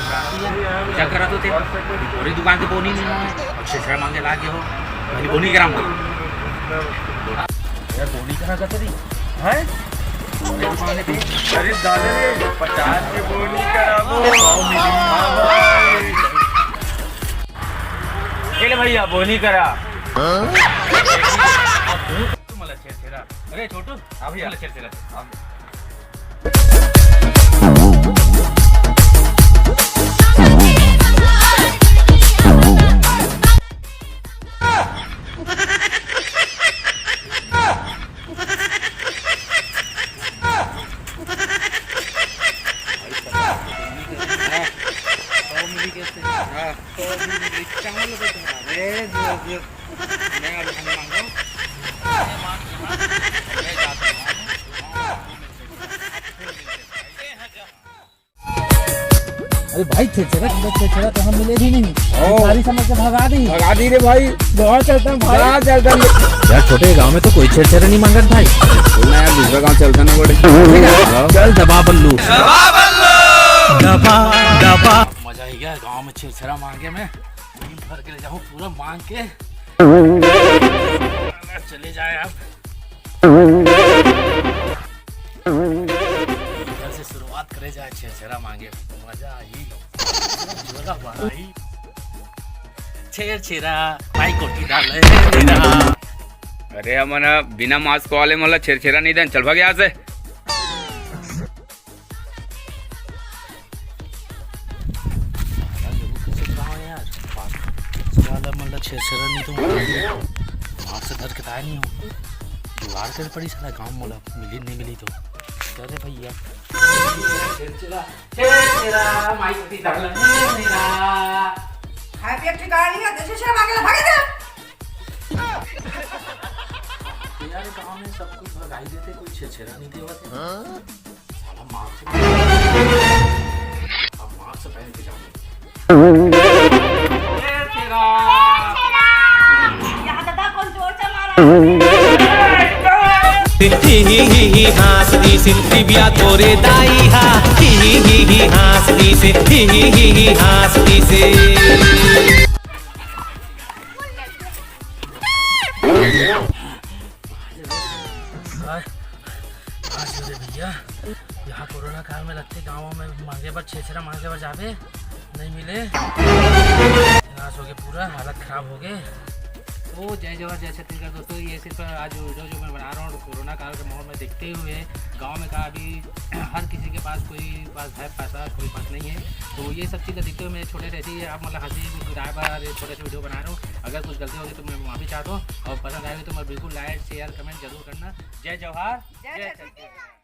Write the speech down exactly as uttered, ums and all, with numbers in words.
क्या करा तो थे? पूरी दुकान से बोनी नहीं है। अच्छे से मांगे लागे हो। भाई बोनी करा मुझे। यार बोनी करा का तेरी? हैं? अरे दादा रे, पचास के बोनी करा वो। हाँ भाई। ये ले भैया, बोनी करा। हाँ? अरे छोटू, हाँ भैया। अरे भाई, छेरछेरा, छेरछेरा तो हम मिले भी नहीं। ओ। सारी समझ के भगा दी। भगा दी रे भाई। गाँव चलता हूँ भाई। गाँव चलता हूँ। यार, छोटे गांव में तो कोई छेरछेरा नहीं मांगत भाई। बोलना यार, दूसरा गाँव चलता ना बड़े। चल दबा बल्लू। दबा, दबा। मजा आ गया गाँव में छेरछेरा मांगे में। दिन भर के ले जाऊँ पूरा मांग के। चले जाए अब। इधर से शुरुआत करे जाए छेरछेरा मांगे। मजा आई। झोला भराई। छेरछेरा, भाई कोठी डाले छेरछेरा। अरे हमन ह बिना मास्क वाले मन ला छेरछेरा नहीं देन, चल भाग यहाँ से। साला लोगों के सब गाँव है यार, पास वाला मन ला छेरछेरा नहीं तो मार से धर के ताय नहीं हो। जुगाड़ करे पड़ी साला गाँव मोला मिली नहीं मिली तो। क्या रे भैया? छेरछेरा, छेरछेरा, माई कुटी डाल मेरा। खाए पिए के ठिकाना नहीं है, छेरछेरा मांगे ला भागे दे। यार गाँव में सब कुछ भगाई देते, कोई छेरछेरा नहीं देवत है। हाँ? साला मास्क, अब मास्क पहन के जाऊंगा। यहाँ दादा कौन जोर से मारा? ही ही ही ही हाँस दिस, दिव्या तोरे दाई हा। ही ही ही ही हाँस दिस, ही ही ही ही हाँस दिस। आज, आज रे भैया, यहाँ कोरोना काल में लगथे गाँव में मांगे बर, छेरछेरा मांगे बर जाबे, नहीं मिले। नाश हो गए पूरा, हालत खराब हो गए। तो जय जोहार, जय छत्तीसगढ़ दोस्तों, ये सिर्फ आज वीडियो जो मैं बना रहा हूँ कोरोना काल के माहौल में देखते हुए गाँव में का अभी हर किसी के पास कोई पास है पैसा, कोई पास नहीं है। तो ये सब चीज़ें देखते हुए मैं छोटे रहती है, आप मतलब हंसी मुस्कुराए बर ये छोटे से वीडियो बना रहा हूँ। अगर कुछ गलती होगी तो मैं माफ़ी चाहता हूँ, और पसंद आएगी तो मैं बिल्कुल लाइक शेयर कमेंट जरूर करना। जय जोहार, जय जय छत्तीसगढ़। छत्तीसगढ़।